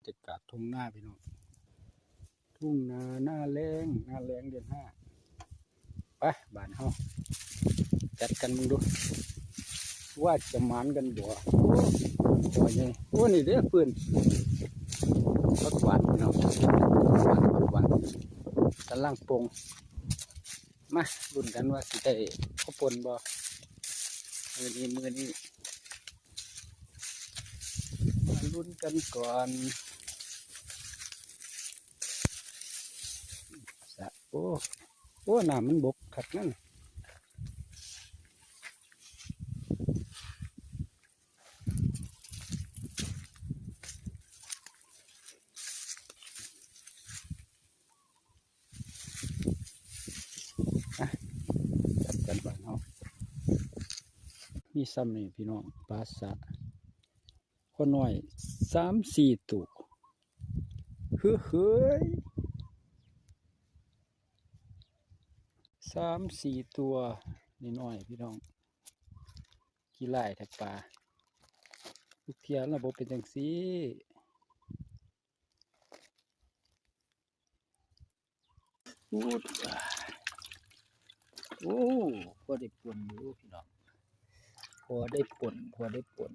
ຍາກາດທົ່ງນາພີ່ນ້ອງ ທົ່ງນາ ນາແລ້ງ ນາແລ້ງເດືອນຫ້າ ໄປ ບາດເຮົາຈັດກັນເບິ່ງດູ ວ່າຈະໝານກັນບໍ່. ໂອ້ ໂອ້ ນີ້ເດ້ ຟືນ ຜັກຫວານພີ່ນ້ອງ ຜັກຫວານ ຜັກຫວານກຳລັງປົ່ງ ມາລຸ້ນກັນວ່າຊິໄດ້ເຂົ້າປົ່ນບໍ່ ມື້ນີ້ ມື້ນີ້ ມາລຸ້ນກັນກ່ອນ ສະ ໂອ້ ໂອ້ ນ້ຳມັນບົກຄັກນັ້ນ. ຈັດກັນບາດເຮົາ ມີຊ່ຳນີ້ພີ່ນ້ອງ ປາສະ ຂໍນ້ອຍສາມສີ່ໂຕ ເຮີ້ຍ ສາມສີ່ໂຕນ້ອຍໆ ພີ່ນ້ອງ ຂີ້ຮ້າຍແທ້ປາ ທຸກເທື່ອລະບໍ່ເປັນຈັ່ງຊີ້. ອູດ ໂອ້ ພໍໄດ້ປົ່ນຢູ່ພີ່ນ້ອງ ພໍໄດ້ປົ່ນ ພໍໄດ້ປົ່ນ